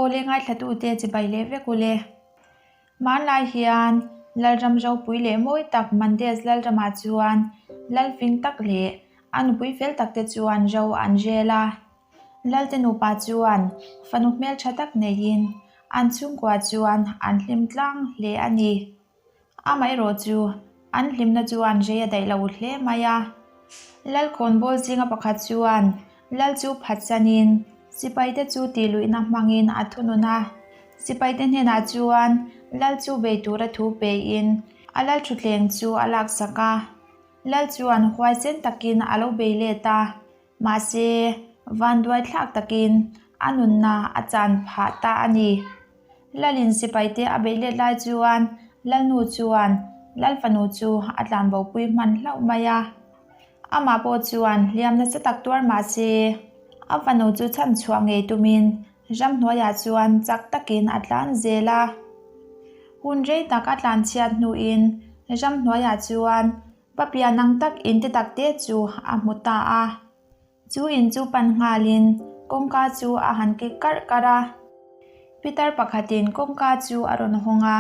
Aw le ngaithlatute chibai leh vek u le. Hmanlai hian Lalram ropui leh mawi tak Mandes Lalramah chuan Lalfing tak leh a nupui fel takte chuan ro an rel a. Lalte nupa chuan fanu hmeltha tak neiin an chhungkua chuan an hlim tlang hle a ni. Amaherawh chu an hlimna chuan rei a daih lo hle mai a. Lalkhawnbawl zinga pakhat chuan Lal chu phatsanin sipaite chu tihluihna hmangin a thunun a. Sipaite hnenah chuan Lal chu bei tura thu pein a lal thutthleng chu a laksak a. Lal chuan huaisen takin a lo bei let a. Mahse, vanduai thlak takin a nunna a chan phah ta a ni. Lalin sipaite a beih let lai chuan Lalnu chuan Lalfanu chu a tlanbopui hman hlauh mai a. Amah pawh chuan hliam nasa tak tuar mah se, a fanu chu chhanchhuah ngei tumin ramhnuaiah chuan chak takin a tlan zel a. Hun rei tak a tlanchhiat hnuin ramhnuaiah chuan Papia nang tak in te tak te chu a hmu ta a. Chu in chu pan nghalin kawngka chu a han kik karh karh a. Pitar pakhatin kawngka chu a rawn hawng a,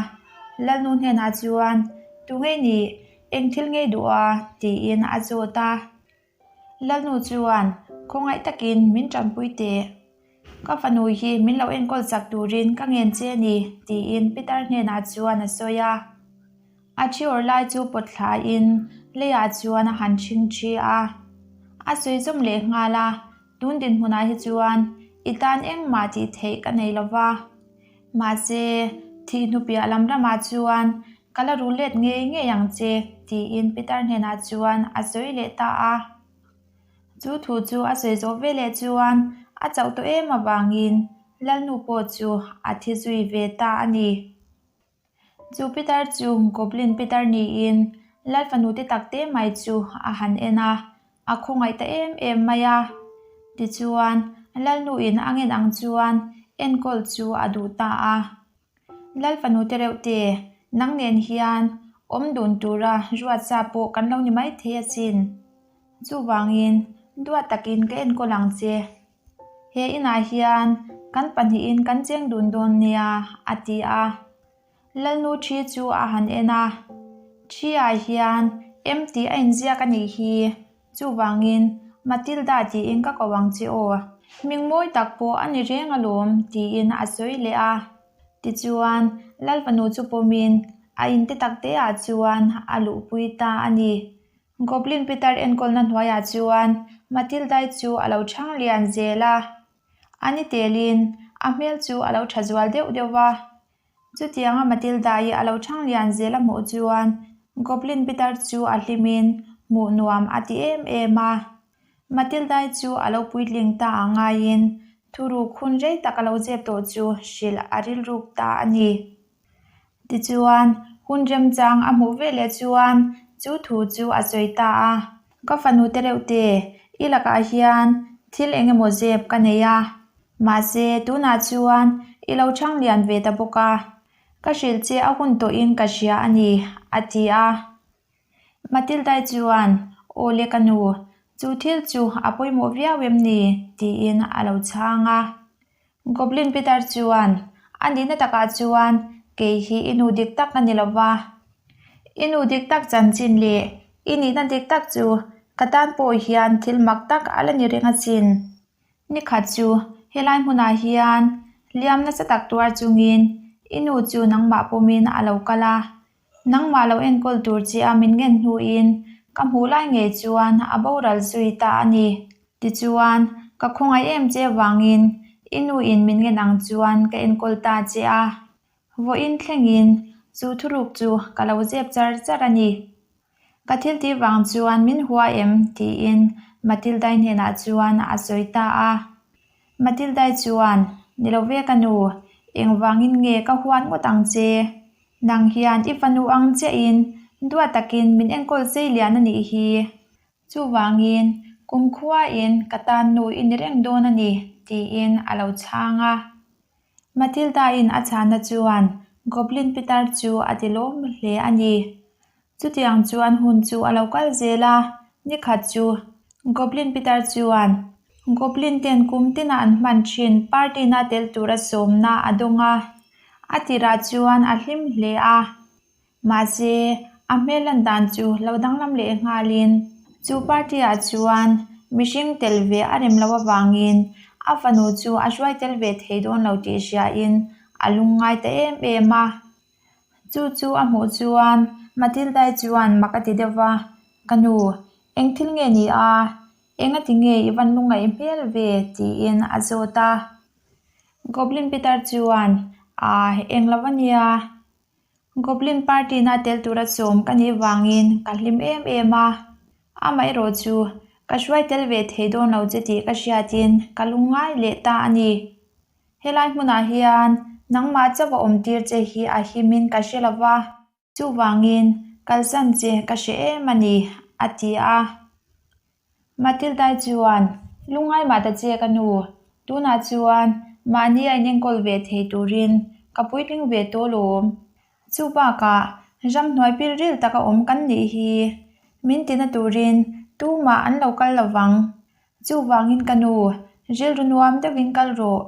Lalnu hnenah chuan, Tu ngei nih, eng thil ngei duh a? tiin a zawt a. Lalnu chuan, Khawngaih takin min tanpui teh. Ka fanu hi min lo enkawl chak turin ka ngen che a ni, tiin Pitar hnenah chuan a sawi a. A thi awrh lai chu pawt thlain leiah chuan a han ṭhing ṭhi a. A sawi zawm leh nghal a, Tun dinhmunah hi chuan i tan engmah tih theih ka nei lo va. Mahse, thih hnupiah lam ramah chuan ka la rul let ngei ngei ang che, tiin Pitar hnenah chuan a sawi leh ta a. Chu thu chu a sawi zawh veleh chuan a chauh tawh em avangin Lalnu pawh chu a thi zui ve ta a ni. Chu Pitar chu Goblin Pitar niin Lalfanu te tak te mai chu a han en a, a khawngaih ta em em mai a. Tichuan, Lalnuin a ngen ang chuan enkawl chu a duh ta a. Lalfanu te reuh te, nang nen hian awm dun tura ruat sa pawh kan lo ni maithei asin. Chuvangin, duat takin ka enkawl ang che. He inah hian kan pahnihin kan cheng dun dawn nia, a ti a. Lalnu thi chu a han en a, Thi-ah hian em tih a inziak a nih hi, chuvangin Matilda tiin ka ko ang che aw, hming mawi tak pawh a ni reng alawm, tiin a sawi leh a. Tichuan, Lalfanu chu pawmin a inte tak teah chuan a luhpui ta a ni. Goblin pitar enkawlna hnuaiah chuan Matildai chu a lo chhang lian zel a, a ni telin a hmel chu a lo tha zual deuh deuh va. Chutianga Matildai a lo chhang lian zel a hmuh chuan Goblin pitar chu a hlimin hmuh nuam a ti em em a. Matildai chu a lo puitling ta a ngaiin thuruk hun rei tak a lo zep tawh chu hrilh a rilruk ta a ni. Tichuan, hun remchang a hmuh veleh chuan chu thu chu a sawi ta a. Ka fanu te reuh te, i lakah hian thil eng emaw zep ka nei a. Mahse, tunah chuan i lo chhang lian ve ta bawk a. Ka hrilh che a hun tawhin ka hria a ni, a ti a. Matildai chuan, Aw le ka nu, chu thil chu a pawimawh viau em ni? tiin a lo chhang a. Goblin Peter chuan, A nihna takah chuan kei hi i nu dik tak a ni lo va. I nu dik tak chanchin leh i nihna dik tak chu ka tan pawh hian thil mak tak a la ni reng asin. Nikhat chu helai hmunah hian hliam nasa tak tuar chungin i nu chu nangmah pawmin a lo kal a. Nangmah lo enkawl tur che a min ngen hnuin ka hmuh lai ngei chuan a boral zui ta a ni. Tichuan, ka khawngaih em che vangin i nuin min ngen ang chuan ka enkawl ta che a. Vawiin thlengin chu thuruk chu ka lo zep char char a ni. Ka thil tih vang chuan min hua em? tiin Matildai hnenah chuan a sawi ta a. Matildai chuan, Ni lo ve ka nu, engvangin nge ka huat ngawt ang che? Nang hian i fanu ang chiahin duat takin min enkawl zei lian a nih hi. Chuvangin, kumkhuain ka tan nu i ni reng dawn a ni, tiin a lo chhang a. Matilda-in a chhahna chuan Goblin pitar chu a ti lawm hle a ni. Chutiang chuan hun chu a lo kal zel a, nikhat chu Goblin pitar chuan. Goblin ten kum tina an hman thin party na tel tura sawmna a dawng a, a tirah chuan a hlim hle a. Mahse, a hmel lan dan chu lo danglam leh nghalin chu party ah chuan mihring tel ve a rem loh avangin a fanu chu a hruai tel ve thei dawn lo tih hriain a lungngai ta em em a. Chu chu a hmuh chuan Matilda-i chuan mak a ti deuh va, Ka nu, eng thil nge ni a? Engati nge i van lungngaih hmel ve? tiin a zawt a. Goblin Peter chuan, Aah, eng lo a nia. Goblin party na tel tura sawm ka nih vangin ka hlim em em a. Amaherawh chu ka hruai tel ve thei dawn lo che tih ka hriatin ka lungngai leh ta a ni. Helai hmunah hian nangmah chauh a awm tir che hi a himin ka hre lo va, chuvangin kalsan che ka hre em a ni, a ti a. Matilda-i chuan, Lungngai mah ta che ka nu, tunah chuan mahni a inenkawl ve thei turin ka puitling ve tawh lawm. Chu bakah ramhnuai pilril taka awm kan nih hi min tina turin tumah an lo kal lo vang. Chuvangin ka nu, rilru nuam deuhin kal rawh.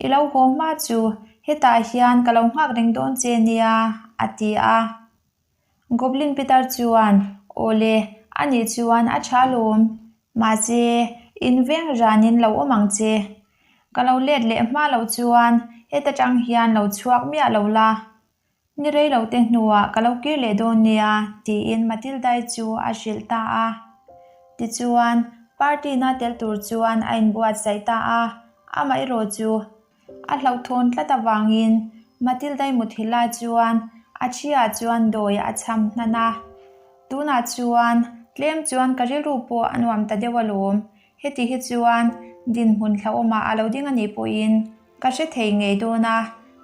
I lo haw hma chu hetah hian ka lo nghak reng dawn che nia, a ti a. Goblin Peter chuan, Awle, anih chuan a tha lawm. Mahse, in veng ranin lo awm ang che. Ka lo let leh hma loh chuan heta tang hian lo chhuak miah lo la. Ni rei lo te hnuah ka lo kir leh dawn nia, tiin Matilda-i chu a hrilh ta a. Tichuan, party na tel tur chuan a inbuatsaih ta a, amaherawh chu A hlauhthawn tlat avangin Matilda-i muthilh lai chuan a thi-ah chuan dawi a chham hnan a. Tunah chuan tlem chuan ka rilru pawh a nuam ta deuh alawm. Heti hi chuan dinhmun hlauhawmah a lo ding a nih pawhin ka hre thei ngei dawn a,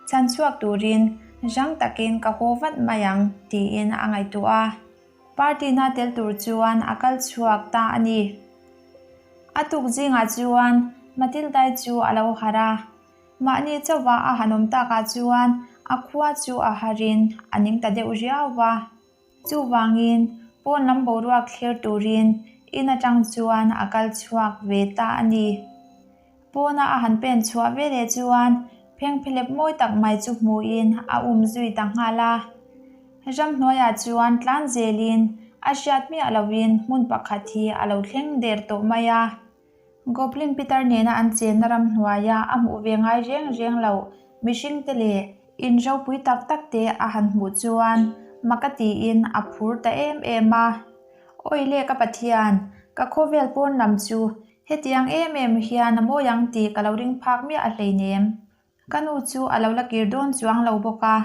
chhan chhuak turin rang takin ka haw vat mai ang tiin a ngaihtuah a. Party na tel tur chuan a kal chhuak ta a ni. A tuk zingah chuan Matilda-i chu a lo harh a, mahni chauha a han awm takah chuan a khua chu a harin a ning ta deuh riau va. Chuvangin pawn lam boruak thlir turin in atang chuan a kal chhuak ve ta a ni. Pawna a han pen chhuah ve leh chuan phengphelep mawi tak mai chu hmuhin a um zui ta nghal a. Ramhnuaiah chuan tlan zelin a hriat miah loin hmun pakhat hi a lo thleng der tawh mai a. Goblin Peter nena an chenna ramhnuaia a hmuh ve ngai reng reng loh mihringte leh in ropui tak tak te a han hmuh chuan mak a tiin a phur ta em em a. Awi le ka Pathian, ka khawvel pawn lam chu Hetiang em em hian a mawi ang tih ka lo ring phak miah a hleinem. Ka nu chu a lo la kir dawn chuang lo bawk a,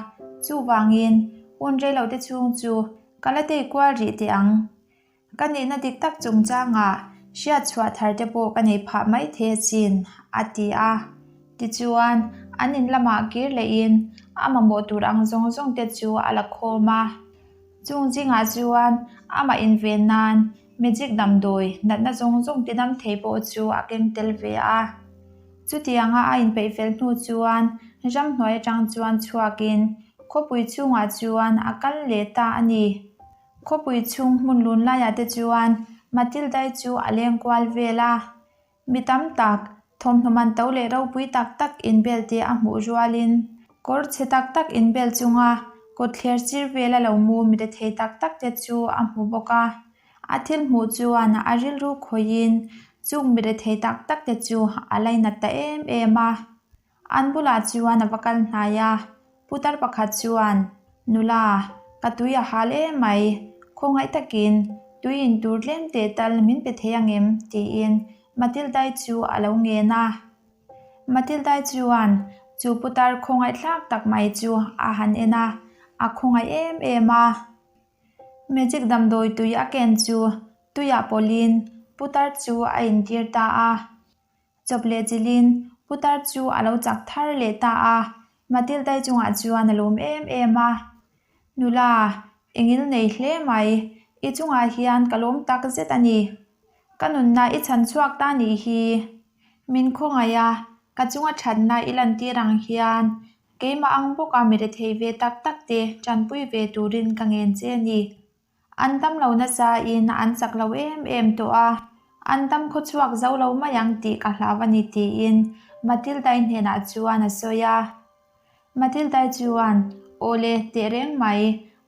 chuvangin hun rei lo te chhung chu ka la tei kual rih teh ang. Ka nihna dik tak chungchangah hriat chhuah thar te pawh ka nei phah mai thei asin, a ti a. Tichuan, an in lamah kir lehin a mamawh tur ang zawng zawng te chu a la khawm a. Chung zingah chuan amah inven nan magic damdawi natna zawng zawng ti dam thei pawh chu a keng tel ve a. Chutianga a inpeih fel hnu chuan ramhnuai atang chuan chhuakin khawpui chhungah chuan a kal leh ta a ni. Khawpui chhung hmun lun laiah te chuan Matilda-i chu a leng kual vel a. Mi tam tak, thawmhnaw man to leh ropui tak tak inbel te a hmuh rualin kawr chhe tak tak inbel chunga kawtthler sir vela lo mu mi rethei tak tak te chu a hmu bawk a. A thil hmuh chuan a rilru khawihin chung mi rethei tak tak te chu a lainat ta em em a. An bulah chuan a va kal hnai a, putar pakhat chuan, Nula, ka tui a hal em mai, khawngaih takin tui in tur tlem teh tal min pe thei ang em? tiin Matilda-i chu a lo ngen a. Matilda-i chuan chu putar khawngaih thlak tak mai chu a han en a, a khawngaih em em a. Magic damdawi tui a ken chu tuiah pawlhin putar chu a intir ta a. Chawp leh chilhin putar chu a lo chak thar leh ta a, Matilda-i chungah chuan a lawm em em a. Nula, engil nei hle mai, i chungah hian ka lawm tak zet a ni. Ka nunna i chhan chhuak ta nih hi. Min khawngaih a, ka chunga thatna i lantir ang hian keimah ang bawka mi rethei ve tak tak te tanpui ve turin ka ngen che a ni. An dam lo nasa in an chak lo em em tawh a. An dam khawchhuak zo lo mai ang tih ka hlau a ni tiin Matilda-i hnenah chuan a sawi a. Matilda-i chuan, Aw le, teh reng mai,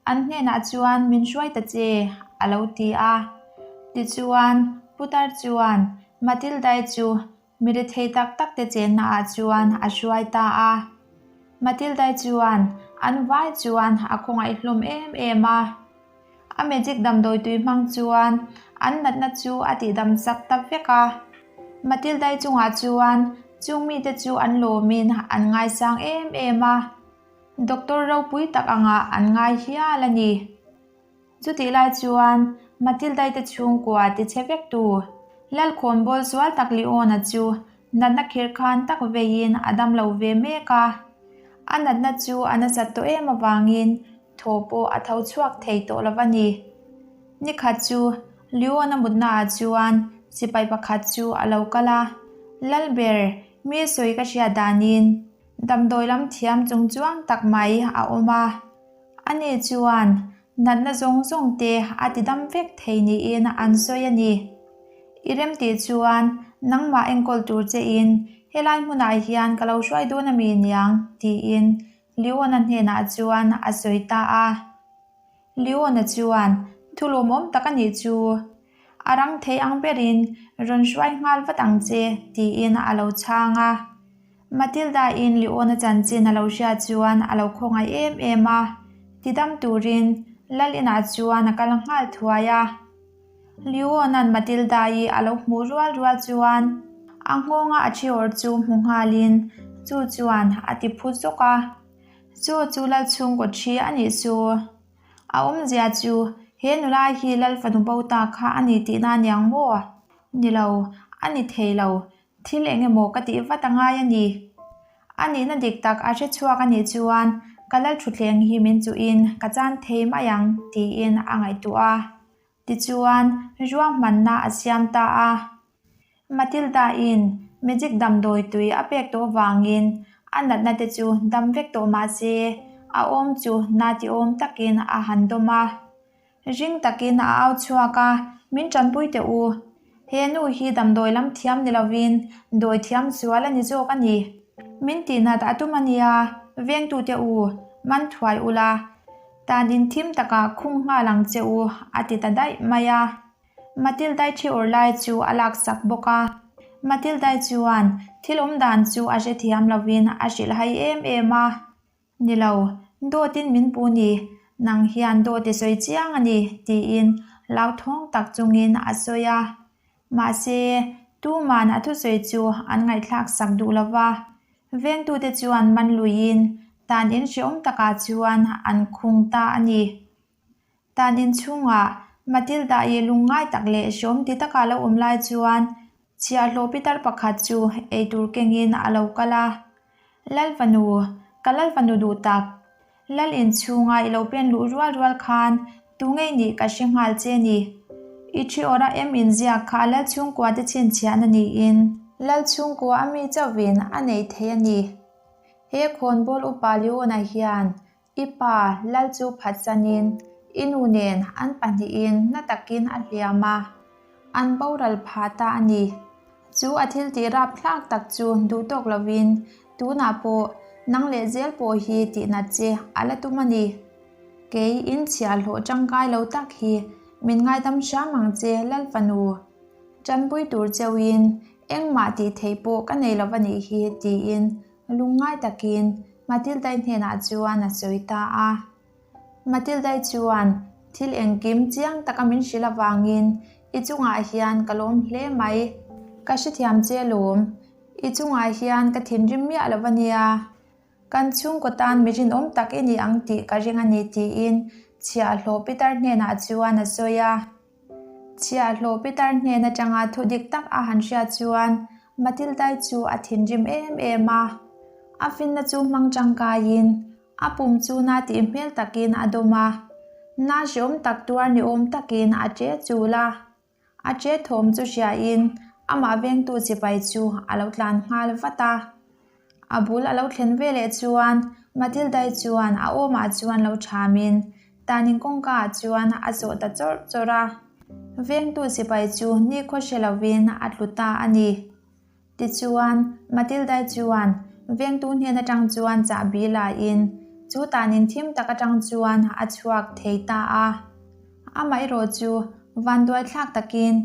an hnenah chuan min hruai ta che, a lo ti a. Tichuan, Putar chuan Matilda-i chu mi rethei tak tak te chenna ah chuan a hruai ta a. Matilda-i chuan an vai chuan a khawngaih hlawm em em a. A magic damdawi tui hmang chuan an natna chu a tihdam chak ta vek a. Matilda-i chungah chuan chung mite chu an lawmin an ngaisang em em a. Doctor ropui tak angah an ngai hial a ni. Chutih lai chuan Matilda-i te chhungkua tichhe vek tu Lalkhawnbawl sual tak Leona chu natna khirh khan tak veiin a dam lo ve mek a. A natna chu a nasat tawh em avangin thaw pawh a tho chhuak thei tawh lo a ni. Nikhat chu Leona mutnaah chuan sipai pakhat chu a lo kal a, Lalber, mi sawi ka hriat danin damdawi lam thiam chung chuang tak mai a awm a. Ani chuan natna zawng zawng te a ti dam vek thei niin an sawi a ni. I remtih chuan nangmah enkawl tur che in helai hmunah hian ka lo hruai dawn a mi niang tiin Leona hnenah chuan a sawi ta a. Leona chuan thu lawmawm tak a nih chu. A rang thei ang berin rawn hruai nghal vat ang che tiin a lo chhang a. Matilda-in Leona chanchin a lo hriat chuan a lo khawngaih em em a, tidam turin Lal inah chuan a kal nghal thuai a. Leona'n Matilda-i a lo hmuh rual rual chuan a nghawnga a thi awrh chu hmu nghalin chu chuan a ti phu zawk a, Chu chu Lal chhungkaw thi a nih chu. A awmzia chu he nula hi Lal fanu bo ta kha a ni tihna aniang maw? Ni lo, a ni thei lo. Thil eng emaw ka tih vat a ngai a ni. A nihna dik tak a hre chhuak a nih chuan ka lal thutthleng hi min chuhin ka chan thei mai ang tiin a ngaihtuah a. Tichuan, ruahmanna a siam ta a. Matilda-in magic damdawi tui a pek tawh vangin a natna te chu dam vek tawh mah se, a awm chu na ti awm takin a han dawm a. Ring takin a au chhuak a, Min tanpui teh u. He nu hi damdawi lam thiam ni lovin dawi thiam sual a ni zawk a ni. Min tihnat a tum a nia, vengtute u, man thuai ula, tan in thim takah khung nghal ang che u, a ti ta daih mai a. Matilda-i thi awrh lai chu a laksak bawk a. Matilda-i chuan thil awm dan chu a hrethiam lovin a hrilh hai em em a. Ni lo, dawtin min pu ni, nang hian dawt i sawi chiang a ni, tiin hlauthawng tak chungin a sawi a. Mahse, tuman a thusawi chu an ngaihthlak sak duh lo va. Vengtute chuan man luiin tan in hreawm takah chuan an khung ta a ni. Tan in chhungah Matilda-i lungngai tak leh hreawm ti taka lo awm lai chuan chhiahhlawh pitar pakhat chu eitur kengin a lo kal a. Lal fanu, ka lal fanu duh tak. Lal in chhunga i lo pen luh rual rual khan tu ngei nih ka hre nghal che ni. I thi awrh a em inziak kha lal chhungkua te chhinchhiahna niin lal chhungkua a mi chauhin a nei thei a ni. He khawnbawl upa Leona hian I pa lal chu phatsanin i nu nen an pahnihin na takin a hliam a, an boral phah ta a ni. Chu a thil tih rapthlak tak chu duh tawk lovin tunah pawh nang leh zel pawh hi tihnat che a la tum a ni. Kei in chhiahhlawh tangkai lo tak hi min ngaidam hram ang che Lal fanu. Tanpui tur cheuhin engmah tih theih pawh ka nei lo va nih hi tiin Lungngai takin Matilda-i hnenah chuan a sawi ta a. Matilda-i chuan thil engkim chiang taka min hrilh avangin i chungah hian ka lawm hle mai. Ka hrethiam che lawm. I chungah hian ka thinrim miah lo a nia. Kan chhungkaw tan mi rinawm tak i ni ang tih ka ring a ni tiin chhiahhlawh Peter hnenah chuan a sawi a. Chhiahhlawh Peter hnen atanga thu dik tak a han hriat chuan Matilda-i chu a thinrim em em a. A finna chu hmang tangkaiin a pum chu na tih hmel takin a dawm a. Na hreawm tak tuar ni awm takin a che chul a. A che thawm chu hriain amah vengtu chipai chu a lo tlan nghal vat a. A bul a lo thlen veleh chuan Matilda-i chuan a awmah chuan lo thamin tanin kawngkaah chuan a zawh ta chawrh chawrh a. Vengtu sipai chu nikhaw hre lovin a tlu ta a ni. Tichuan, Matilda-i chuan vengtu hnen atang chuan chahbi lain chu tanin thim tak atang chuan a chhuak thei ta a. Amaherawh chu vanduai thlak takin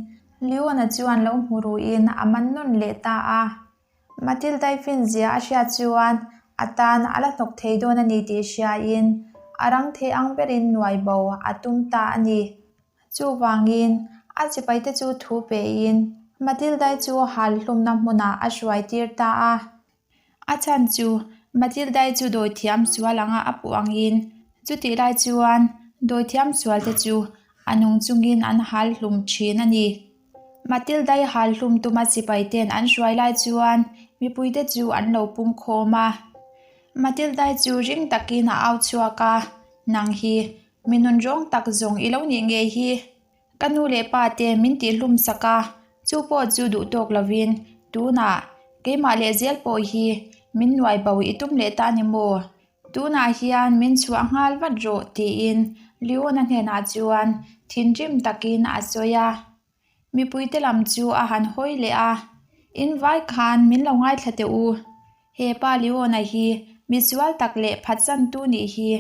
Leon-a chuan lo hmu ruin a man nawn leh ta a. Matilda-i finzia a hriat chuan a tan a la hnawk thei dawn a ni tih hriain a rang thei ang berin nuai bo a tum ta a ni. Chuvangin, a sipaite chu thu pein Matilda-i chu hal hlumna hmunah a hruai tir ta a. A chhan chu Matilda-i chu dawithiam sual anga a puh angin, chutih lai chuan dawithiam sualte chu a nung chungin an hal hlum thin a ni. Matilda-i hal hlum tuma sipaite'n an hruai lai chuan mipuite chu an lo pung khawm a. Matilda-i chu ring takin a au chhuak a, Nang hi Mi nun rawng tak zawng i lo nih ngei hi. Ka nu leh pa te min tihhlum sak a, chu pawh chu duh tawk lovin tunah keimah leh zel pawh hi min nuai bo i tum leh ta ni maw? Tunah hian min chhuah nghal vat rawh tiin Leona hnenah chuan thinrim takin a sawi a. Mipuite lam chu a han hawi leh a, In vai khan min lo ngaithla teh u. He pa Leona hi misual tak leh phatsantu nih hi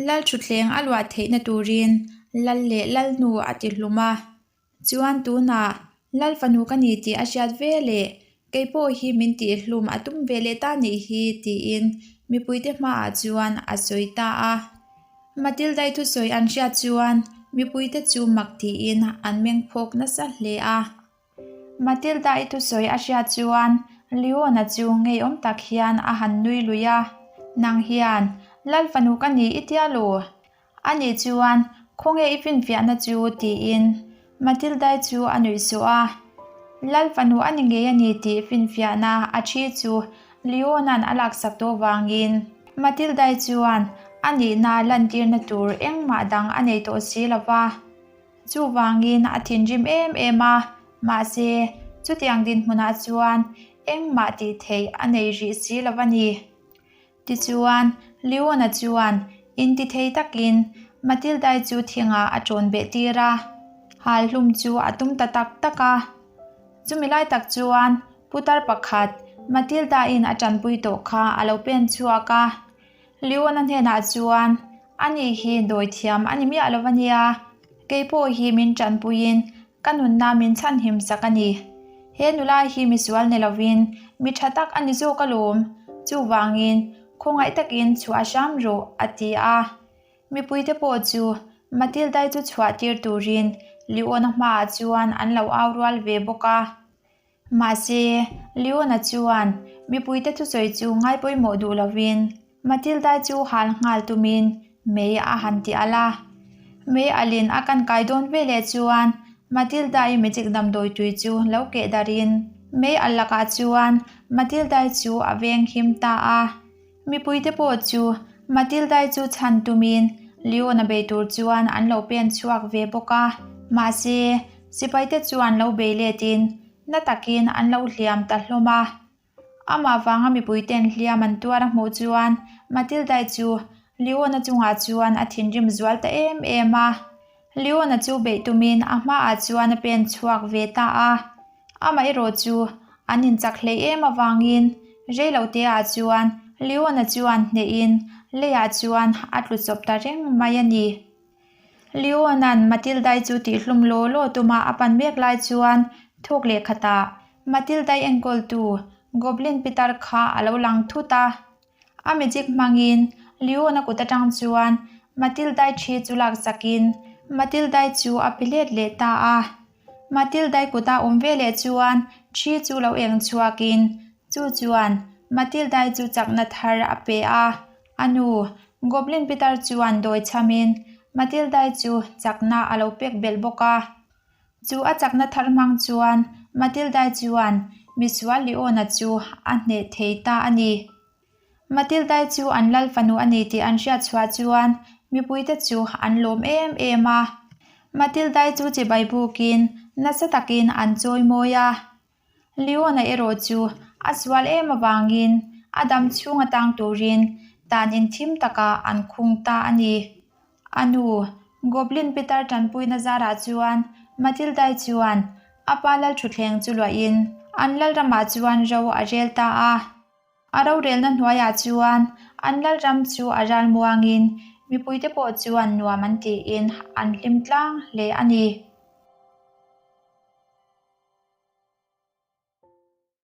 Lal thutthleng a luah theihna turin Lal leh Lalnu a ti hlum a. Chuan tunah Lal fanu ka ni tih a hriat ve leh kei pawh hi min tihhlum a tum ve leh ta nih hi tiin mipuite hmaah chuan a sawi ta a. Matilda-i thusawi an hriat chuan mipuite chu mak tiin an meng phawk nasa hle a. Matilda-i thusawi a hriat chuan Leona chu ngeiawm tak hian a han nui lui a, Nang hian Lal fanu ka ni i tia lo? Ani chuan khawnge i finfiahna chu tiin Matilda-i chu a nuih suh a. Lal fanu a ni ngei a ni tih finfiahna a thi chu Leon-a'n a laksak tawh vangin Matilda-i chuan a nihna lantirna tur engmah dang a nei tawh si lo va. Chuvangin a thinrim em em a, mahse chutiang dinhmunah chuan engmah tih theih a nei rih si lo va ni. Tichuan, Leona chuan intithei takin Matilda-i chu thingah a ṭawn beh tir a, hal hlum chu a tum ta tak tak a. Chumi lai tak chuan putar pakhat Matilda-in a ṭanpui tawh kha a lo pen chhuak a. Leona hnenah chuan, Ani hi dawi thiam a ni miah lo a nia, kei pawh hi min ṭanpuiin Ka nunna min chhanhim sak a ni. He nula hi misual ni lovin mi tha tak a ni zawk alawm. Chuvangin khawngaih takin chhuah hram rawh, a ti a. Mipuite pawh chu Matilda-i chu chhuah tir turin Leona hmaah chuan an lo au rual ve bawk a. Mahse, Leona chuan mipuite thusawi chu ngai pawimawh duh lovin Matilda chu hal nghal tumin mei a han ti alh a. Mei alhin a kan kai dawn veleh chuan Matilda-i magic damdawi tui chu lo keh darhin mei alh lakah chuan Matilda-i chu a veng him ta a. Mipuite pawh chu Matilda-i chu chhan tumin Leon-a bei tur chuan an lo pen chhuak ve bawk a. Mahse, sipaite chuan lo bei letin na takin an lo hliam ta hlawm a. Amah vanga mipuite'n hliam an tuar a hmuh chuan Matilda-i chu Leon-a chungah chuan a thinrim zual ta em em a. Leon-a chu beih tumin a hmaah chuan a pen chhuak ve ta a. Amaherawh chu an inchak hleih em avangin reiloteah chuan Leona chuan hnehin leiah chuan a tlu chawp ta reng mai a ni. Leona'n Matilda-i chu tihhlum law law tuma a pan mek lai chuan thawk leh khatah Matilda-i enkawltu Goblin pitar kha a lo lang thut a. A magic hmangin Leona kut atang chuan Matilda-i thi chu laksakin Matilda-i chu a pe let leh ta a. Matilda-i kuta awm ve leh chuan thi chu lo eng chhuakin chu chuan Matilda-i chu chakna thar a pe a. A nu, Goblin pitar chuan dawi chhamin Matilda-i chu chakna a lo pek belh bawk a. Chu a chakna thar hmang chuan Matilda-i chuan misual Leona chu a hneh thei ta a ni. Matilda-i chu an lal fanu a ni tih an hriat chhuah chuan mipuite chu an lawm em em a. Matilda-i chu chibai bukin nasa takin an chawi mawi a. Leona erawh chu a sual em avangin a dam chhung atang turin tan inthim takah an khung ta a ni. A nu, Goblin pitar tanpuina zarah chuan. Matildai chuan a pa lalṭhutthleng chu luahin an lalramah chuan ro a rel ta a. A rorelna hnuaiah chuan an lalram chu a ral muangin mipuite pawh chuan nuam an tiin an hlim tlang hle a ni.